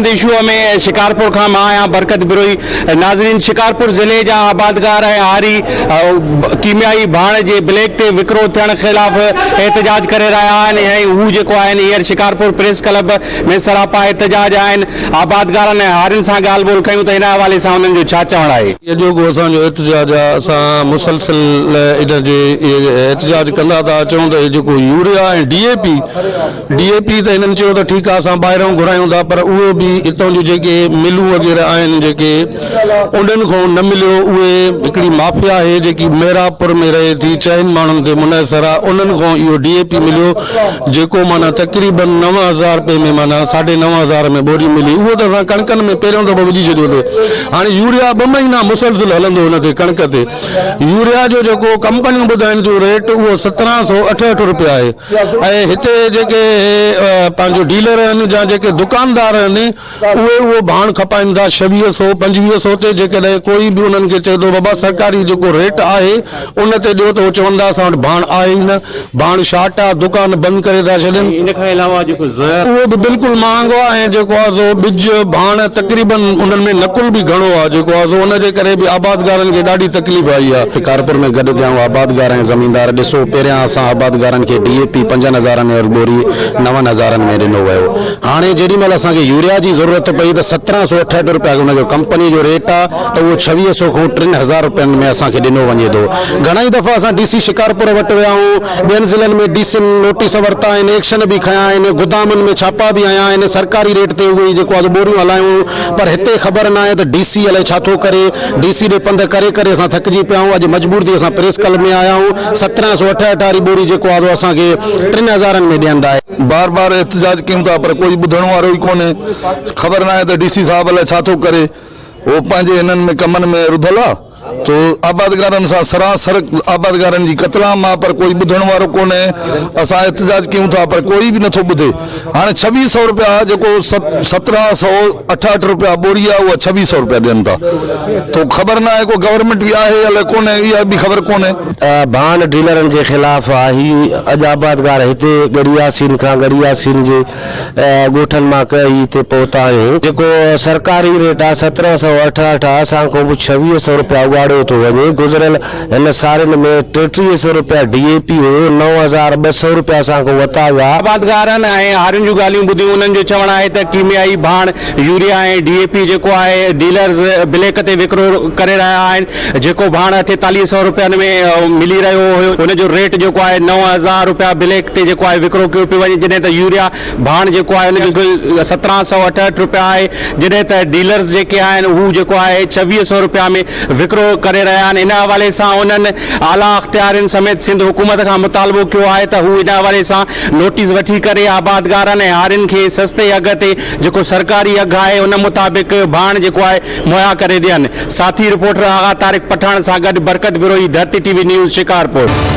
Sindh issue ۾ Shikarpur کان مان آهيان برڪت بروهي ناظرين شڪارپور ضلعي جا آبادگار ۽ هاري ڪيميائي ڀاڻ جي بليڪ تي وڪرو ٿيڻ خلاف احتجاج ڪري رهيا آهن ۽ هو جيڪو آهن هينئر شڪارپور پريس ڪلب ۾ سراپا احتجاج آهن آبادگارن ۽ هارين سان ڳالهه ٻولهه ڪيون ته ان حوالي سان انهن جو ڇا چوڻ آهي. اڄوڪو اسان جو احتجاج آهي اسان مسلسل ان جي احتجاج ڪندا ٿا اچون ته هي جيڪو urea ۽ D A P D A P ته هنن چيو ته ٺيڪ آهي اسان ٻاهرئون گهرايون ٿا پر اهو به اتان جون جيڪي ملون وغيره آهن جيڪي انهن کان نه مليو اهي هڪڙي مافيا آهي جيڪي محرابپور ۾ رهي ٿي چئن ماڻهن تي منحصر آهي انهن کان اهو ڊي اي پي مليو جيڪو معنيٰ تقريبن 9000 رپئي ۾ معنيٰ ساڍي 9000 ۾ ٻوري ملي اهو ته اسان ڪڻڪن ۾ پهريون دفعو وجهي ڇڏيو سي هاڻي يوريا ٻه مهينا مسلسل هلندو ان تي ڪڻڪ تي يوريا جو جيڪو ڪمپنيون ٻڌائين ٿيون ريٽ اهو 1768 رپيا آهي ۽ هتي جيڪي پنهنجو ڊيلر آهن يا جيڪي دڪاندار آهن اهي اهو ڀاڻ کپائين ٿا ڇويهه سو پنجويهه سو تي جيڪڏهن ڪوئي به انهن کي چئي ٿو بابا سرڪاري جيڪو ريٽ آهي ان تي ڏيو ته هو چون ٿا اسان وٽ ڀاڻ آهي ئي نه ڀاڻ شارٽ آهي دڪان بند ڪري ٿا ڇڏين. ان کان علاوه جيڪو زهر. اهو به بلڪل مهانگو آهي ۽ جيڪو آهي سو ٻج ڀاڻ تقريبن انهن ۾ نقل به گهڻو آهي جيڪو آهي سو ان جي ڪري به آبادگارن کي ڏاڍي تڪليف آئي آهي. شڪارپور ۾ گڏ ٿيا آهيون آبادگار ۽ زميندار ڏسو پهريان اسان آبادگارن کي ڊي اي پي پنجن هزارن ۾ ٻوري نون هزارن ۾ ڏنو ويو هاڻي جيڏي مهل اسان کي يوريا جي ضرورت پئي ته 1768 روپيا ان جو ڪمپني جو ريٽ آهي ته اهو ڇويهه سو کان 3000 روپين ۾ اسان کي ڏنو وڃي ٿو گهڻا ئي دفعا اسان ڊي سي شڪارپور وٽ ويا آهيون ٻين ضلعن ۾ ڊي سين نوٽيس ورتا آهن ايڪشن به کنيا آهن گدامن ۾ ڇاپا به هنيا آهن سرڪاري ريٽ تي اهي ئي جيڪو آهي سو ٻوريون هلايون پر هتي خبر ناهي ته ڊي سي الائي ڇا ٿو ڪري ڊي سي ڏي پنڌ ڪري ڪري اسان ٿڪجي پيا آهيون اڄ مجبور ٿي اسان پريس ڪلب ۾ آيا آهيون 1768 واري ٻوري جيڪو آهي سو اسان کي ٽن هزارن ۾ ڏين ٿا. بار بار احتجاج ڪيون ٿا پر ڪوئي ٻڌڻ وارو ئي ڪونهي خبر ناهي ته ڊي سي صاحب الائي ڇا ٿو ڪري هو پنهنجي هنن ۾ ڪمن ۾ رڌل آ تو آبادگارن سان سراسر آبادگارن جي قتلام آ پر ڪوئي ٻڌڻ وارو ڪونهي اسان احتجاج ڪيون ٿا پر ڪوئي به نٿو ٻڌي هاڻي ڇويهه سئو روپيا جيڪو 1768 روپيا ٻوري آ اها ڇويهه سئو روپيا ڏين ٿا تو خبر ناهي ڪو گورنمينٽ به آهي الائي ڪونهي اها به خبر ڪونهي. ڀاڻ ڊيلرن جي خلاف آ هي اڄ آبادگار هتي ڳڙهي ياسين کان ڳڙهي ياسين جي ڳوٺن مان ڪهي هتي پهتا آهيون. جيڪو سرڪاري ريٽ آ 1768 آ اسان کان به ڇويهه سئو روپيا اڳاڙيو ٿو وڃي گذريل هن سارين ۾ ٽيٽيهه سئو روپيا ڊي اي پي هيو 9200 روپيا اسان کان وتا ويا. آبادگارن ۽ هارين جون ڳالهيون ٻڌيون انهن جو چوڻ آهي ته ڪيميائي ڀاڻ يوريا ۽ ڊي اي پي جيڪو آهي ڊيلرز بليڪ تي وڪرو ڪري رهيا آهن جيڪو ڀاڻ اٺيتاليهه سئو روپين ۾ ملي رهيو هيو ان جو ريٽ جيڪو آهي 9000 روپيا بليڪ تي جيڪو آهي وڪرو ڪيو پيو وڃي جڏهن ته يوريا ڀاڻ جيڪو آهي ان جو 1768 روپيا آهي جڏهن ته ڊيلرز جيڪي آهن هو جيڪو آهي ڇويهه سئو روپيا ۾ وڪرو ڪري رهيا آهن ان حوالي سان انهن اعليٰ اختيارين سميت سنڌ حڪومت کان مطالبو ڪيو آهي ته هو ان حوالي سان نوٽيس وٺي ڪري آبادگارن ۽ هارين کي سستي اگهه تي جيڪو سرڪاري اگهه آهي ان مطابق ڀاڻ جيڪو آهي مهيا ڪري ڏين. ساٿي رپورٽر آغا طارق پٺاڻ سان گڏ Barkat Brohi, Dharti T V news, Shikarpur.